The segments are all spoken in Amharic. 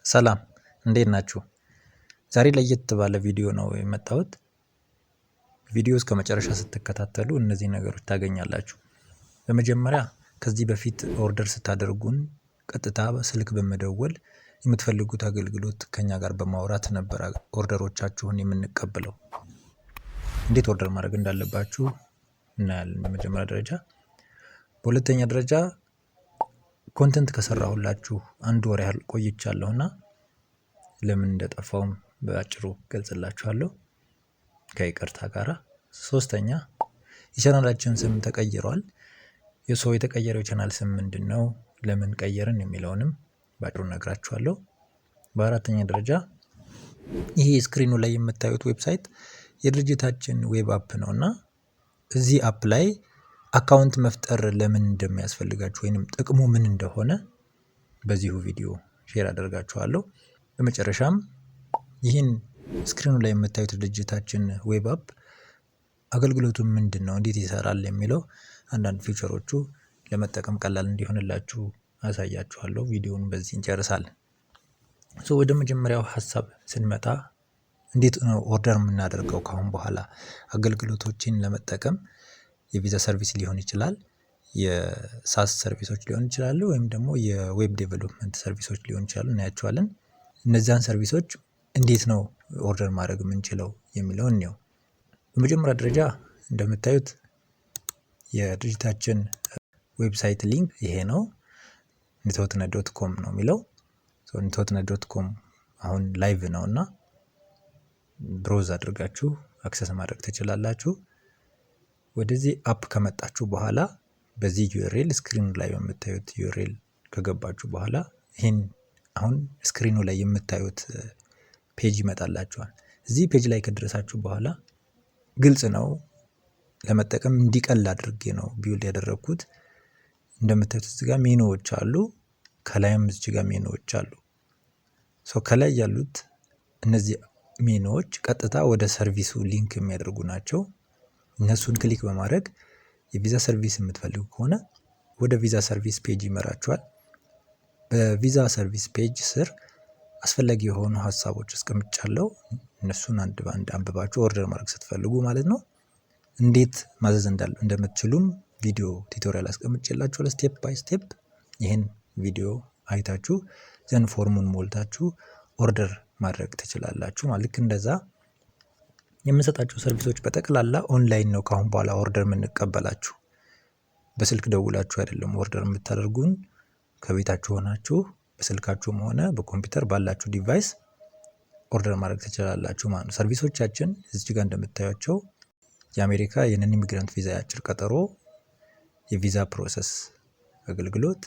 ሰላም፣ እንዴት ናችሁ? ዛሬ ለየት ባለ ቪዲዮ ነው የመጣሁት። ቪዲዮ እስከ መጨረሻ ስትከታተሉ እነዚህ ነገሮች ታገኛላችሁ። በመጀመሪያ ከዚህ በፊት order ስታደርጉን ቀጥታ ስልክ በመደወል የምትፈልጉት አገልግሎት ከኛ ጋር በማውራት ነበር order ኦቻችሁን የምንቀበለው። እንዴት order ማድረግ እንዳለባችሁ እናያለን በመጀመሪያ ደረጃ። በሁለተኛ ደረጃ content ከሰራሁላችሁ አንድ ወር ያህል ቆይቻለሁና ለምን እንደጠፋውም በአጭሩ ገልጽላችኋለሁ ከይቅርታ ጋራ። ሶስተኛ የቻናላችን ስም ተቀይሯል። የሰው የተቀየረው የቻናል ስም ምንድነው? ለምን ቀየርን የሚለውንም በአጭሩ እነግራችኋለሁ። በአራተኛ ደረጃ ይሄ screen ኑ ላይ የምታዩት website የድርጅታችን web app ነው፣ እና እዚህ app ላይ account መፍጠር ለምን እንደሚያስፈልጋችሁ ወይንም ጥቅሙ ምን እንደሆነ በዚሁ ቪዲዮ share አደርጋችኋለሁ። በመጨረሻም ይህን screen ኑ ላይ የምታዩት ድርጅታችን web app አገልግሎቱ ምንድነው፣ እንዴት ይሰራል የሚለው አንዳንድ feature ኦቹ ለመጠቀም ቀላል እንዲሆንላችሁ አሳያችኋለሁ። ቪዲዮውን በዚህ እንጨርሳለን። So ወደ መጀመሪያው ሀሳብ ስንመጣ እንዴት ነው order የምናደርገው ከአሁን በኋላ አገልግሎቶችን ለመጠቀም? የቪዛ service ሊሆን ይችላል፣ የ SaaS service ኦች ሊሆን ይችላሉ፣ ወይም ደግሞ የ web development service ኦች ሊሆን ይችላሉ፣ እናያቸዋለን። እነዚያን service ኦች እንዴት ነው order ማድረግ የምንችለው የሚለውን እንየው። በመጀመሪያ ደረጃ እንደምታዩት የድርጅታችን website link ይሄ ነው። nitotne.com ነው የሚለው። nitotne.com አሁን live ነው እና browse አድርጋችሁ access ማድረግ ትችላላችሁ። ወደዚህ app ከመጣችሁ በኋላ በዚህ URL፣ screen ኑ ላይ በምታዩት URL ከገባችሁ በኋላ ይህን አሁን screen ኑ ላይ የምታዩት page ይመጣላችኋል። እዚህ page ላይ ከደረሳችሁ በኋላ ግልጽ ነው፣ ለመጠቀም እንዲቀል አድርጌ ነው build ያደረግኩት። እንደምታዩት እዚህ ጋር ሜኑዎች አሉ፣ ከላይም እዚህ ጋር ሜኑዎች አሉ። So ከላይ ያሉት እነዚህ ሜኑዎች ቀጥታ ወደ service ኡ link የሚያደርጉ ናቸው። እነሱን click በማድረግ የቪዛ service የምትፈልጉ ከሆነ ወደ ቪዛ service page ይመራችኋል። በቪዛ service page ስር አስፈላጊ የሆኑ ሀሳቦች አስቀምጫለሁ። እነሱን አንድ በአንድ አንብባችሁ order ማድረግ ስትፈልጉ ማለት ነው እንዴት ማዘዝ እንደምትችሉም ቪዲዮ tutorial አስቀምጬላችኋለሁ step by step። ይህን ቪዲዮ አይታችሁ then form ኡን ሞልታችሁ order ማድረግ ትችላላችሁ። ልክ እንደዛ የምንሰጣቸው service ኦች በጠቅላላ ኦንላይን ነው። ከአሁን በኋላ order የምንቀበላችሁ በስልክ ደውላችሁ አይደለም order የምታደርጉን፣ ከቤታችሁ ሆናችሁ በስልካችሁም ሆነ በኮምፒውተር ባላችሁ device order ማድረግ ትችላላችሁ ማለት ነው። Service ኦቻችን እዚህ ጋር እንደምታዩቸው የአሜሪካ የ non immigrant ቪዛ የአጭር ቀጠሮ፣ የቪዛ process አገልግሎት፣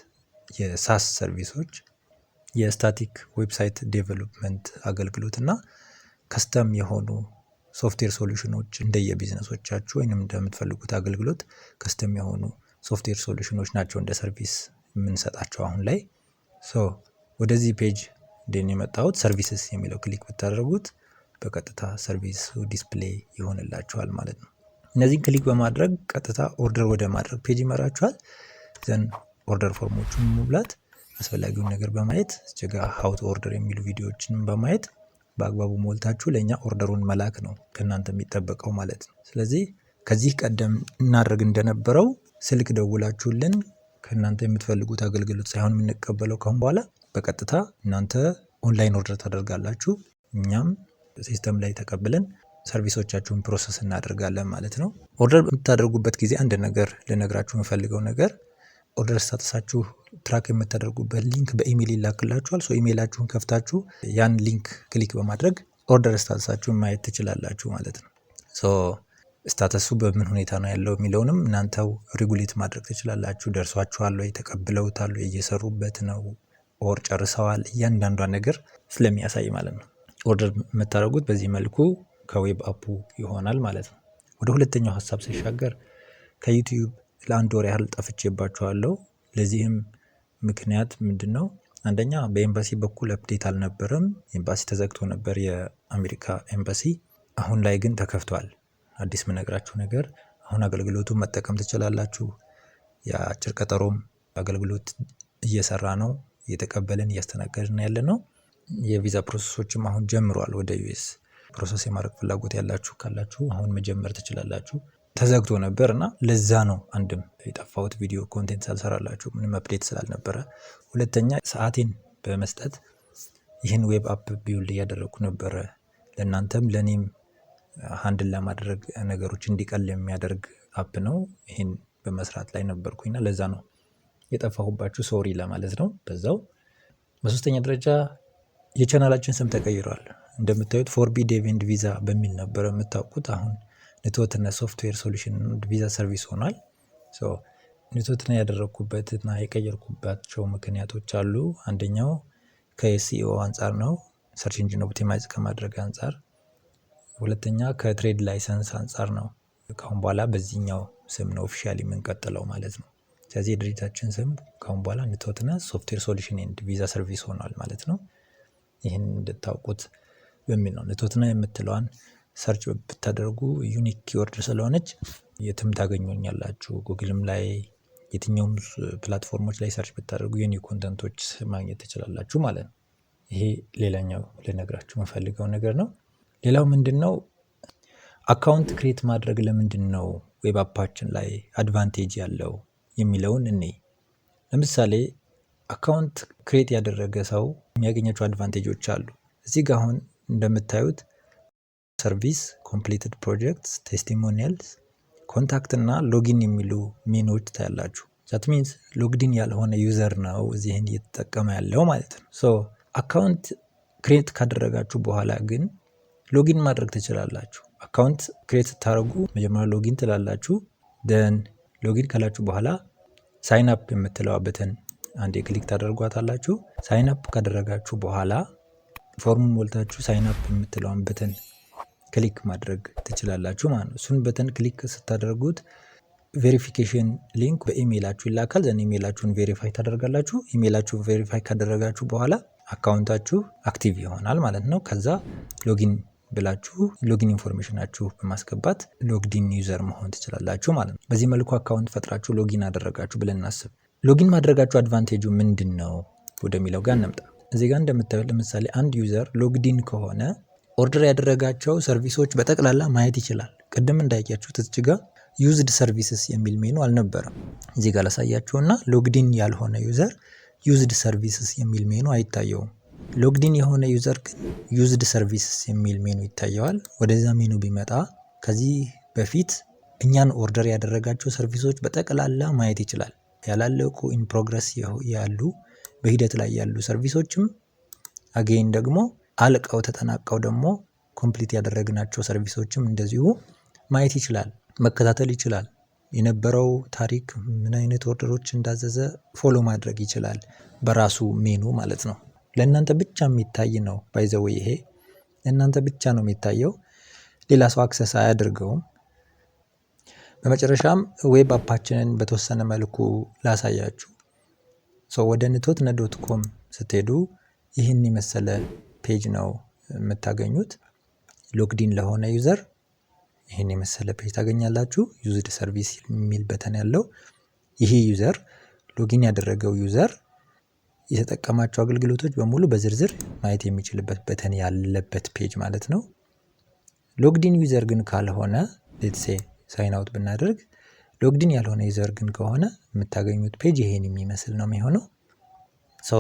የ SaaS service ኦች፣ የ static website development አገልግሎት እና custom የሆኑ software solution ኦች፣ እንደየ ቢዝነሶቻችሁ ወይንም እንደምትፈልጉት አገልግሎት custom የሆኑ software solution ኦች ናቸው እንደ service የምንሰጣቸው አሁን ላይ። So ወደዚህ page እንዴት የመጣሁት services የሚለው click ብታደርጉት በቀጥታ service ኡ display ይሆንላችኋል ማለት ነው። እነዚህን click በማድረግ ቀጥታ order ወደ ማድረግ page ይመራችኋል። Then order form ኦቹን መሙላት፣ አስፈላጊውን ነገር በማየት፣ እዚህ ጋ how to order የሚሉ ቪዲዮዎችን በማየት በአግባቡ ሞልታችሁ ለእኛ order ኡን መላክ ነው ከእናንተ የሚጠበቀው ማለት ነው። ስለዚህ ከዚህ ቀደም እናደርግ እንደነበረው ስልክ ደውላችሁልን ከእናንተ የምትፈልጉት አገልግሎት ሳይሆን የምንቀበለው፣ ካሁን በኋላ በቀጥታ እናንተ online order ታደርጋላችሁ። እኛም system ላይ ተቀብለን service ኦቻችሁን process እናደርጋለን ማለት ነው። Order በምታደርጉበት ጊዜ አንድ ነገር ልነግራችሁ የምፈልገው ነገር order status ኣችሁ track የምታደርጉበት link በኢሜይል ይላክላችኋል። So email ኣችሁን ከፍታችሁ ያን link click በማድረግ order status ኣችሁን ማየት ትችላላችሁ ማለት ነው። So status ኡ በምን ሁኔታ ነው ያለው የሚለውንም እናንተው regulate ማድረግ ትችላላችሁ። ደርሷችኋል ወይ፣ ተቀብለውታል ወይ፣ እየሰሩበት ነው or ጨርሰዋል፣ እያንዳንዷን ነገር ስለሚያሳይ ማለት ነው። Order የምታደርጉት በዚህ መልኩ ከ web app ኡ ይሆናል ማለት ነው። ወደ ሁለተኛው ሀሳብ ስሻገር ከ YouTube ለአንድ ወር ያህል ጠፍቼባችኋለሁ። ለዚህም ምክንያት ምንድነው? አንደኛ በኤምባሲ በኩል update አልነበረም። ኤምባሲ ተዘግቶ ነበር፣ የአሜሪካ ኤምባሲ። አሁን ላይ ግን ተከፍቷል። አዲስ የምነግራችሁ ነገር አሁን አገልግሎቱን መጠቀም ትችላላችሁ። የአጭር ቀጠሮም አገልግሎት እየሰራ ነው፣ እየተቀበልን እያስተናገድን ያለ ነው። የቪዛ process ኦችም አሁን ጀምረዋል። ወደ US process የማድረግ ፍላጎት ያላችሁ ካላችሁ አሁን መጀመር ትችላላችሁ። ተዘግቶ ነበር እና ለዛ ነው አንድም የጠፋሁት፣ ቪዲዮ content ሳልሰራላችሁ ምንም update ስላልነበረ፣ ሁለተኛ ሰዓቴን በመስጠት ይህን web app build እያደረግኩ ነበረ። ለእናንተም ለእኔም handle ለማድረግ ነገሮች እንዲቀል የሚያደርግ app ነው። ይህን በመስራት ላይ ነበርኩኝ እና ለዛ ነው የጠፋሁባችሁ፣ sorry ለማለት ነው በዛው። በሶስተኛ ደረጃ የቻናላችን ስም ተቀይሯል። እንደምታዩት 4B Dev and Visa በሚል ነበረ የምታውቁት። አሁን ንትወትነ Software Solution Visa Service ሆኗል። ንትወትነ ያደረግኩበት እና የቀየርኩባቸው ምክንያቶች አሉ። አንደኛው ከ SEO አንጻር ነው፣ search engine optimize ከማድረግ አንጻር። ሁለተኛ ከ trade license አንጻር ነው። ከአሁን በኋላ በዚህኛው ስም ነው officially የምንቀጥለው ማለት ነው። ስለዚህ የድርጅታችን ስም ከአሁን በኋላ ንትወትነ Software Solution and Visa Service ሆኗል ማለት ነው። ይህን እንድታውቁት በሚል ነው። ንትወትነ የምትለዋን search ብታደርጉ unique keyword ስለሆነች የትም ታገኙኛላችሁ። ጉግልም ላይ፣ የትኛውም platform ኦች ላይ search ብታደርጉ የኔ content ኦች ማግኘት ትችላላችሁ ማለት ነው። ይሄ ሌላኛው ልነግራችሁ የምፈልገው ነገር ነው። ሌላው ምንድነው? Account create ማድረግ ለምንድነው web app ኣችን ላይ advantage ያለው የሚለውን እኔ ለምሳሌ account create ያደረገ ሰው የሚያገኛቸው advantage ኦች አሉ። እዚህ ጋር አሁን እንደምታዩት service፣ completed projects፣ testimonials፣ contact እና login የሚሉ ሜኖች ታያላችሁ። That means logged in ያልሆነ user ነው እዚህን እየተጠቀመ ያለው ማለት ነው። So account create ካደረጋችሁ በኋላ ግን login ማድረግ ትችላላችሁ። Account create ስታደርጉ መጀመሪያ login ትላላችሁ። Then login ካላችሁ በኋላ sign up የምትለዋ button አንዴ click ታደርጓታላችሁ። Sign up ካደረጋችሁ በኋላ form ሞልታችሁ sign up የምትለዋን button click ማድረግ ትችላላችሁ ማለት ነው። እሱን button click ስታደርጉት verification link በ email ኣችሁ ይላካል። Then email ኣችሁን verify ታደርጋላችሁ። Email ኣችሁ verify ካደረጋችሁ በኋላ account ኣችሁ active ይሆናል ማለት ነው። ከዛ login ብላችሁ login information ኣችሁ በማስገባት logged in user መሆን ትችላላችሁ ማለት ነው። በዚህ መልኩ account ፈጥራችሁ login አደረጋችሁ ብለን እናስብ። Login ማድረጋችሁ advantage ኡ ምንድን ነው ወደሚለው ጋር እንምጣ። እዚህ ጋር እንደምታዩት ለምሳሌ አንድ user logged in ከሆነ order ያደረጋቸው service ኦች በጠቅላላ ማየት ይችላል። ቅድም እንዳያችሁት እዚህ ጋር used services የሚል ሜኑ አልነበረም። እዚህ ጋር ላሳያችሁና logged in ያልሆነ user used services የሚል ሜኑ አይታየውም። Logged in የሆነ user ግን used services የሚል ሜኑ ይታየዋል። ወደዛ ሜኑ ቢመጣ ከዚህ በፊት እኛን order ያደረጋቸው service ኦች በጠቅላላ ማየት ይችላል። ያላለቁ፣ in progress ያሉ፣ በሂደት ላይ ያሉ service ኦችም፣ again ደግሞ አልቀው ተጠናቀው ደግሞ complete ያደረግናቸው service ኦችም እንደዚሁ ማየት ይችላል፣ መከታተል ይችላል። የነበረው ታሪክ፣ ምን አይነት order ኦች እንዳዘዘ follow ማድረግ ይችላል በራሱ ሜኑ ማለት ነው። ለእናንተ ብቻ የሚታይ ነው፣ by the way ይሄ ለእናንተ ብቻ ነው የሚታየው። ሌላ ሰው access አያደርገውም። በመጨረሻም web app ኣችንን በተወሰነ መልኩ ላሳያችሁ። So ወደ ንትወትነ.com ስትሄዱ ይህን የመሰለ page ነው የምታገኙት። Logged in ለሆነ user ይህን የመሰለ page ታገኛላችሁ። Used service የሚል button ያለው፣ ይሄ user login ያደረገው user የተጠቀማቸው አገልግሎቶች በሙሉ በዝርዝር ማየት የሚችልበት button ያለበት page ማለት ነው። Logged in user ግን ካልሆነ፣ let's say sign out ብናደርግ፣ logged in ያልሆነ user ግን ከሆነ የምታገኙት page ይሄን የሚመስል ነው የሚሆነው። So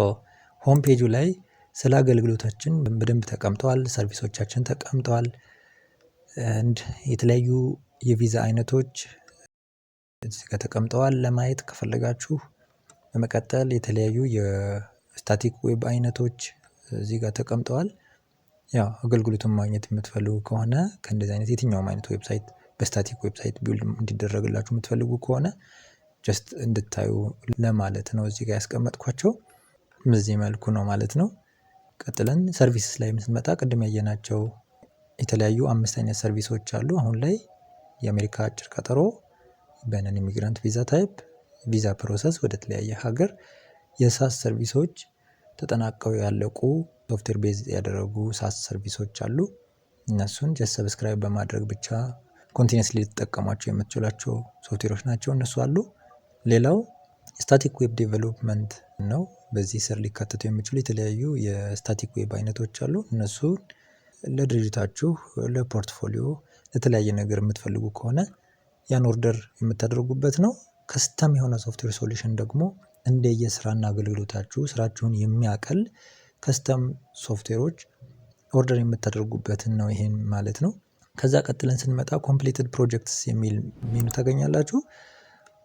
home page ኡ ላይ ስለ አገልግሎታችን በደንብ ተቀምጠዋል፣ service ኦቻችን ተቀምጠዋል። And የተለያዩ የቪዛ አይነቶች እዚህ ጋር ተቀምጠዋል ለማየት ከፈለጋችሁ። በመቀጠል የተለያዩ የ static web አይነቶች እዚህ ጋር ተቀምጠዋል። ያው አገልግሎቱን ማግኘት የምትፈልጉ ከሆነ፣ ከእንደዚህ አይነት የትኛውም አይነት website በ static website build እንዲደረግላችሁ የምትፈልጉ ከሆነ just እንድታዩ ለማለት ነው እዚህ ጋር ያስቀመጥኳቸው። በዚህ መልኩ ነው ማለት ነው። ቀጥለን services ላይ ስንመጣ ቅድም ያየናቸው የተለያዩ አምስት አይነት service ኦች አሉ። አሁን ላይ የአሜሪካ አጭር ቀጠሮ፣ በ non immigrant visa type፣ visa process ወደ ተለያየ ሀገር፣ የ SaaS service ኦች፣ ተጠናቀው ያለቁ software base ያደረጉ SaaS service ኦች አሉ። እነሱን just subscribe በማድረግ ብቻ continuously ልትጠቀሟቸው የምትችሏቸው ሶፍትዌሮች ናቸው፣ እነሱ አሉ። ሌላው static web development ነው። በዚህ ስር ሊካተቱ የሚችሉ የተለያዩ የ static web አይነቶች አሉ። እነሱን ለድርጅታችሁ፣ ለ portfolio፣ ለተለያየ ነገር የምትፈልጉ ከሆነ ያን order የምታደርጉበት ነው። Custom የሆነ software solution ደግሞ እንደየስራና አገልግሎታችሁ ስራችሁን የሚያቀል custom software ኦች order የምታደርጉበትን ነው ይሄን ማለት ነው። ከዛ ቀጥለን ስንመጣ completed projects የሚል ሜኑ ታገኛላችሁ።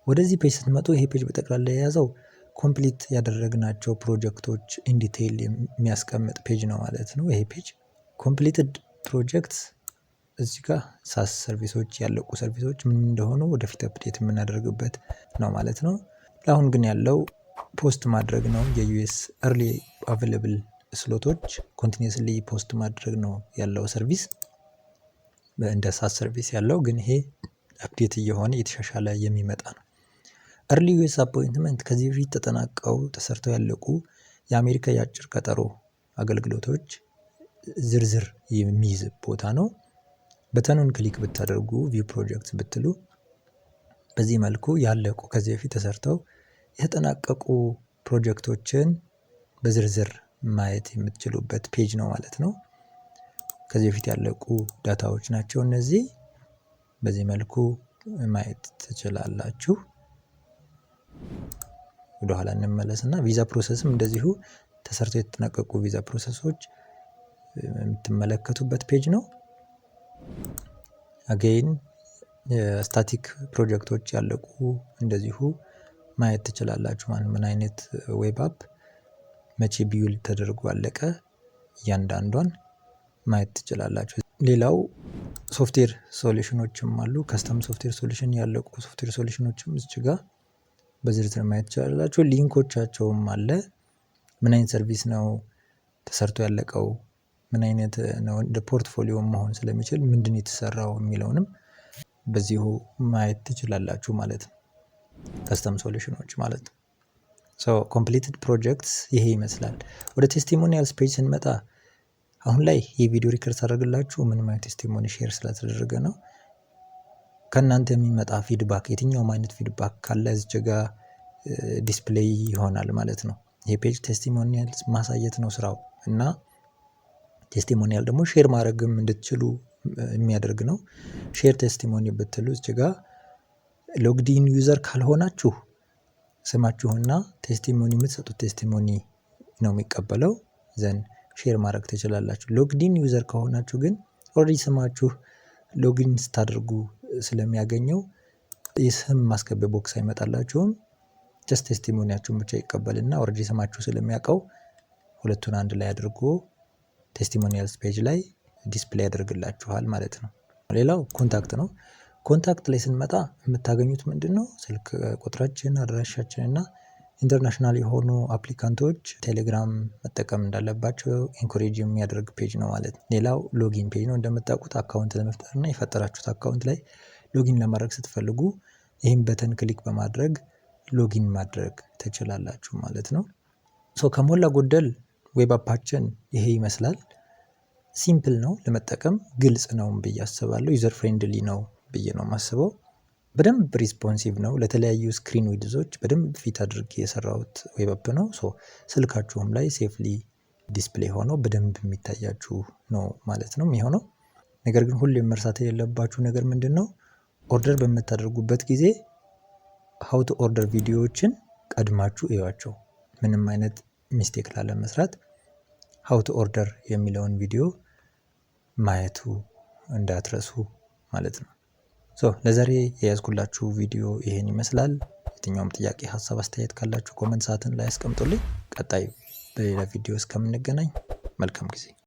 ወደዚህ page ስትመጡ ይሄ page በጠቅላላ የያዘው complete ያደረግናቸው ፕሮጀክቶች in detail የሚያስቀምጥ page ነው ማለት ነው። ይሄ page completed projects እዚህ ጋር SaaS service ኦች፣ ያለቁ service ኦች ምን እንደሆኑ ወደፊት update የምናደርግበት ነው ማለት ነው። ለአሁን ግን ያለው post ማድረግ ነው። የ US early available slot ኦች continuously post ማድረግ ነው ያለው service፣ እንደ SaaS service ያለው ግን ይሄ update እየሆነ እየተሻሻለ የሚመጣ ነው። Early US appointment ከዚህ በፊት ተጠናቀው ተሰርተው ያለቁ የአሜሪካ የአጭር ቀጠሮ አገልግሎቶች ዝርዝር የሚይዝ ቦታ ነው። Button ኑን click ብታደርጉ፣ view project ብትሉ በዚህ መልኩ ያለቁ፣ ከዚህ በፊት ተሰርተው የተጠናቀቁ ፕሮጀክቶችን በዝርዝር ማየት የምትችሉበት page ነው ማለት ነው። ከዚህ በፊት ያለቁ data ዎች ናቸው እነዚህ። በዚህ መልኩ ማየት ትችላላችሁ። ወደኋላ እንመለስና visa process ም እንደዚሁ ተሰርተው የተጠናቀቁ ቪዛ process ኦች የምትመለከቱበት page ነው። Again static ፕሮጀክቶች ያለቁ እንደዚሁ ማየት ትችላላችሁ። ምን አይነት web app መቼ build ተደርጎ አለቀ እያንዳንዷን ማየት ትችላላችሁ። ሌላው software solution ኦችም አሉ። Custom software solution፣ ያለቁ software solution ኦችም እዚች ጋር በዝርዝር ማየት ትችላላችሁ። Link ኦቻቸውም አለ። ምን አይነት service ነው ተሰርቶ ያለቀው፣ ምን አይነት ነው፣ እንደ portfolio መሆን ስለሚችል ምንድን የተሰራው የሚለውንም በዚሁ ማየት ትችላላችሁ ማለት ነው። Custom solution ኦች ማለት ነው። So completed projects ይሄ ይመስላል። ወደ testimonials page ስንመጣ አሁን ላይ ይህ ቪዲዮ record ሳደርግላችሁ ምንም አይነት testimony share ስላልተደረገ ነው። ከእናንተ የሚመጣ feedback፣ የትኛውም አይነት feedback ካለ እዚች ጋ display ይሆናል ማለት ነው። ይሄ page testimonials ማሳየት ነው ስራው እና testimonial ደግሞ share ማድረግም እንድትችሉ የሚያደርግ ነው። Share testimony ብትሉ እዚች ጋ logged in user ካልሆናችሁ ስማችሁና testimony፣ የምትሰጡት testimony ነው የሚቀበለው፣ then share ማድረግ ትችላላችሁ። Logged in user ከሆናችሁ ግን already ስማችሁ login ስታደርጉ ስለሚያገኘው የስም ማስገቢያ box አይመጣላችሁም። Just testimony ያችሁን ብቻ ይቀበልና already ስማችሁ ስለሚያውቀው ሁለቱን አንድ ላይ አድርጎ testimonials page ላይ display ያደርግላችኋል ማለት ነው። ሌላው contact ነው። Contact ላይ ስንመጣ የምታገኙት ምንድነው? ስልክ ቁጥራችን፣ አድራሻችን እና international የሆኑ applicant ኦች ቴሌግራም መጠቀም እንዳለባቸው encourage የሚያደርግ page ነው ማለት ነው። ሌላው login page ነው። እንደምታውቁት account ለመፍጠር እና የፈጠራችሁት account ላይ login ለማድረግ ስትፈልጉ ይህን button click በማድረግ login ማድረግ ትችላላችሁ ማለት ነው። So ከሞላ ጎደል web app ኣችን ይሄ ይመስላል። Simple ነው ለመጠቀም፣ ግልጽ ነው ብዬ አስባለሁ። User friendly ነው ብዬ ነው የማስበው። በደንብ responsive ነው። ለተለያዩ screen width ኦች በደንብ fit አድርጌ የሰራሁት web app ነው። So ስልካችሁም ላይ safely display ሆኖ በደንብ የሚታያችሁ ነው ማለት ነው የሚሆነው። ነገር ግን ሁሌም መርሳት የሌለባችሁ ነገር ምንድነው? Order በምታደርጉበት ጊዜ how to order ቪዲዮዎችን ቀድማችሁ እዩዋቸው። ምንም አይነት mistake ላለመስራት how to order የሚለውን ቪዲዮ ማየቱ እንዳትረሱ ማለት ነው። So ለዛሬ የያዝኩላችሁ ቪዲዮ ይሄን ይመስላል። የትኛውም ጥያቄ፣ ሀሳብ፣ አስተያየት ካላችሁ comment ሳጥን ላይ አስቀምጡልኝ። ቀጣይ በሌላ ቪዲዮ እስከምንገናኝ መልካም ጊዜ።